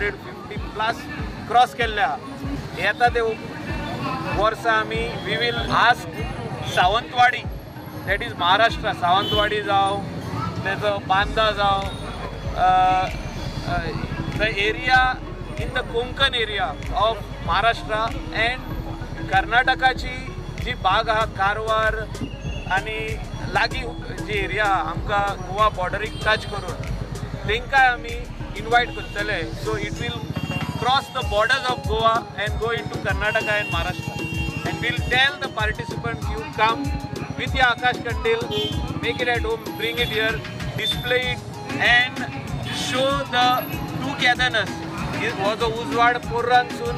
250 plus cross केल्ले आहा. येता ते वर्सा आमी we will ask Sawantwadi, that is Maharashtra, Sawantwadi जावं तेजो बांदा जावं, the area in the Konkan area of Maharashtra and कर्नाटकाची जी बाग आहा कारवार आनी लागीं जी एरिया आहा आमकां गोवा बॉर्डरीक टच करून तांकांय आमी इनवायट करतले. So it will cross the borders of Goa and go into Karnataka and Maharashtra, and we'll tell the participants, you come with your Akash Kandil, make it at home, bring it here, display it and show the togetherness. हो जो उजवाड पोर्रांसून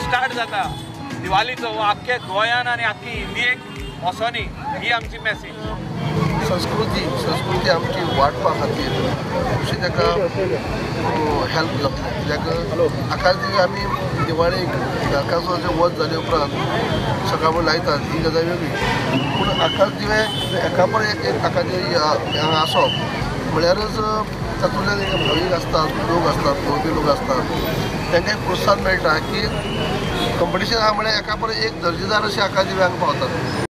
start जाता दिवाळीचो, हो आख्खे गोंयान आनी आख्खी इंडियेक वचोनी, ही आमची मॅसेज. संस्कृती संस्कृती आमची वाडपा खातीर खुबशी ताका हेल्प जातलें. कित्याक आकाश दिवे आमी दिवाळेक नरकासूराचें वध जाले उपरांत सकाळ लायतात ही गजाल वेगळी, पूण आकाश दिवे एका परत एक आकाश दिवे हांगा आसप म्हळ्यारच तातूंतल्यान एक भावीक आसतात, लोक आसतात, पळोवपी लोक आसतात, तांकां एक प्रोत्साहन मेळटा की कंपिटिशन आहा म्हळ्यार एका परत एक दर्जेदार अशे आकाश दिवे हांगा पावतात.